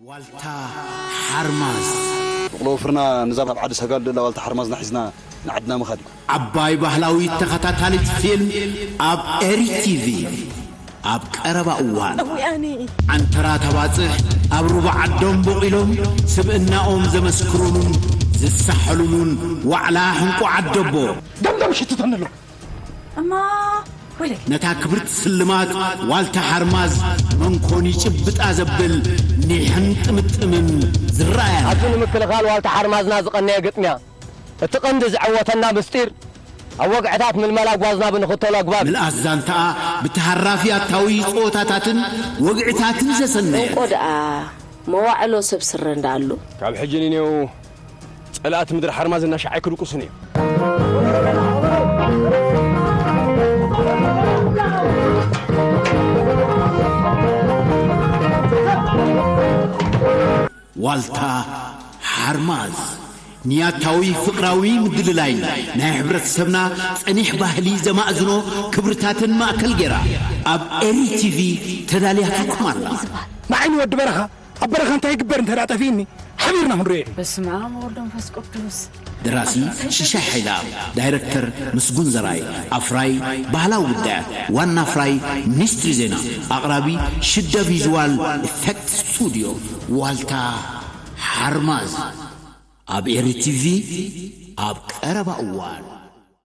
ዋልታ ሓርማዝ። ብቕሎ ወፍርና ንዛ ኣብ ዓዲ ሰጋል ደላ ዋልታ ሓርማዝና ሒዝና ንዓድና ምኻድ እዩ። ዓባይ ባህላዊት ተኸታታሊት ፊልም ኣብ ኤሪ ቲቪ ኣብ ቀረባ እዋን። ወያኔ ዓንተራ ተባጽሕ ኣብ ሩባ ዓዶም ቦቒሎም ስብእናኦም ዘመስክሩሉን ዝሳሐሉሉን ዋዕላ ሕንቁ ዓደቦ። ደምደም ሽትተንሎ እማ ወለይ ነታ ክብርቲ ስልማት ዋልታ ሓርማዝ መንኮን ይጭብጣ ዘብል ኒሕን ጥምጥምን ዝረኣያ። ኣብዚ ንምክልኻል ዋልታ ሓርማዝና ዝቐነየ ግጥምያ፣ እቲ ቀንዲ ዝዕወተና ምስጢር ኣብ ወግዕታት ምልመላ ጓዝና ብንኽተሎ ኣግባብ እዩ። ምልኣት ዛንታኣ ብተሃራፊ ኣታዊ ጸወታታትን ወግዕታትን ዘሰነየ። እንቆ ደኣ መዋዕሎ ሰብ ስረ እንዳኣሉ ካብ ሕጂ ንኔው ጸላእቲ ምድሪ ሓርማዝ እናሻዓይ ክድቁሱን እዮም። ዋልታ ሓርማዝ ንያታዊ ፍቕራዊ ምድልላይን ናይ ሕብረተሰብና ጸኒሕ ባህሊ ዘማእዝኖ ክብርታትን ማእከል ገይራ ኣብ ኤሪ ቲቪ ተዳልያትልኩም ኣላ። ንዓይኒ ወዲ በረኻ ኣብ በረኻ እንታይ ይግበር እንተ ደኣ ጠፊእኒ ሓቢርና ክንሪኦ እዩ። በስመ ኣብ ወወልድ ወመንፈስ ቅዱስ ደራሲ ሽሻይ ሓይለኣብ፣ ዳይረክተር ምስጉን ዘርኣይ፣ ኣፍራይ ባህላዊ ጉዳያት፣ ዋና ኣፍራይ ሚኒስትሪ ዜና፣ ኣቕራቢ ሽደ ቪዥዋል ኢፌክት ስቱድዮ። ዋልታ ሓርማዝ ኣብ ኤሪ ቲቪ ኣብ ቀረባ እዋን።